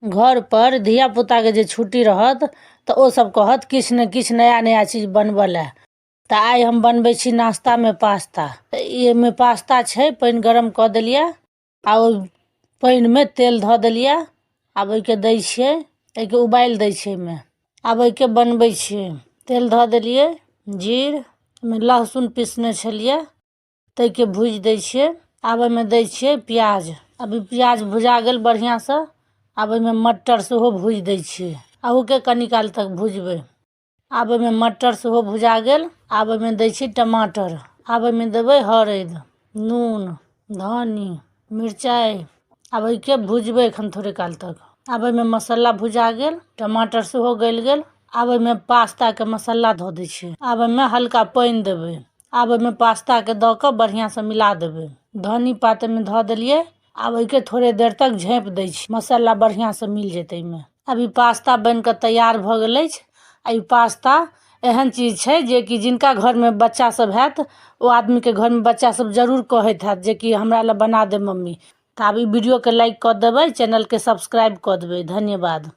घरपर धियापुताके जे छुट्टी रहत तऽ ओसभ कहत किछु ने किछु नया नया चीज बनबऽ लए। तऽ आइ हम बनबै छी नाश्तामे पास्ता। तऽ एहिमे पास्ता छै, पानि गरम कऽ देलियै आ ओहि पानिमे तेल धऽ देलियै। आब ओहिके दै छियै, एहिके उबालि दै छियै एहिमे। आब एहिके बनबै छियै। तेल धऽ देलियै, जीर, ओहिमे लहसुन पीसने छलियै, ताहिके भूजि दै छियै। आब ओहिमे दै छियै प्याज। अभी प्याज भुजा गेल बढ़िआँसँ। आब ओहिमे मटर सेहो भूजि दै छियै, अहूके कनी काल तक भुजबै। आब ओहिमे मटर सेहो भुजा गेल। आब ओहिमे दै छियै टमाटर। आब ओहिमे देबै हरदि, नून, धन्नी, मिरचाइ। आब एहिके भुजबै एखन थोड़े काल तक। आब एहिमे मसाला भुजा गेल, टमाटर सेहो गलि गेल। आब ओहिमे पास्ताके मसाला धऽ दै छियै। आब ओहिमे हल्का पानि देबै। आब ओहिमे पास्ताके दऽ कऽ बढ़िआँसँ मिला देबै। धन्नी पात ओहिमे धऽ देलियै। आब एहिके थोड़े देर तक झाँपि दै छी, मसाला बढ़िआँसँ मिल जेतै एहिमे। अभी पास्ता बनि कऽ तैयार भऽ गेल अछि। आ ई पास्ता एहन चीज छै जेकि जिनका घरमे बच्चा सब हैत, ओ आदमीके घरमे बच्चा सब जरूर कहैत हैत जेकि हमरा लए बना दे मम्मी। तऽ आब ई वीडियोके लाइक कऽ देबै, चैनलके सब्सक्राइब कऽ देबै। धन्यवाद।